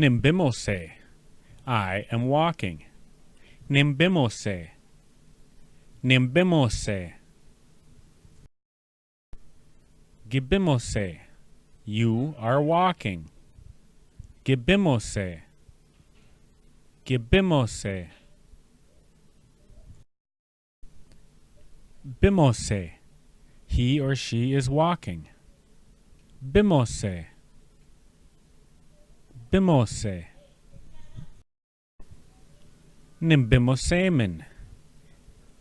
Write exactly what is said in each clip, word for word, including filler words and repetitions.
Nembemose. I am walking. Nembemose. Nembemose. Gebemose. You are walking. Gebemose. Gebemose. Bemose. He or she is walking. Bemose. Bemose. Nembemosemen.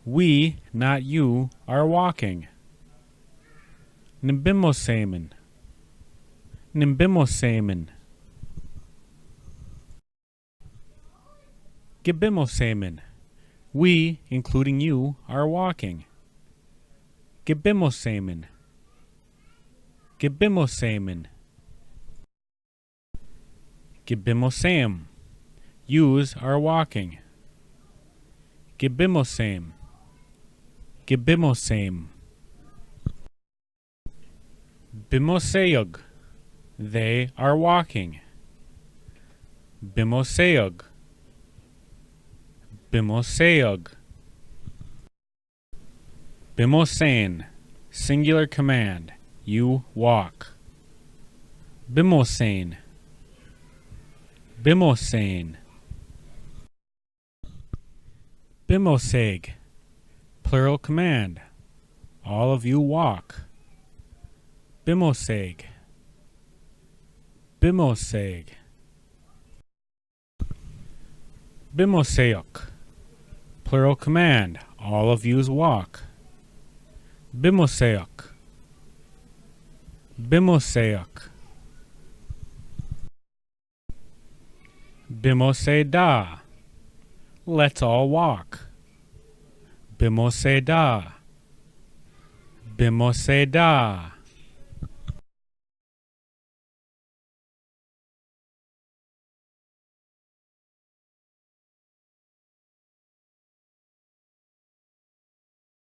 We, not you, are walking. Nembemosemen. Nembemosemen. Gebemosemen. We, including you, are walking. Gebemosemen. Gebemosemen. Gebemosem. Yous are walking. Gebemosem. Gebemosem. Bemoseyog. They are walking. Bemoseyog. Bemoseyog. Bemosen. Singular command. You walk. Bemosen. Bemosen. Bemoseg. Plural command. All of you walk. Bemoseg. Bemoseg. Bemoseyok. Plural command. All of yous walk. Bemoseyok. Bemoseyok. Bemoseda. Let's all walk. Bemoseda. Bemoseda.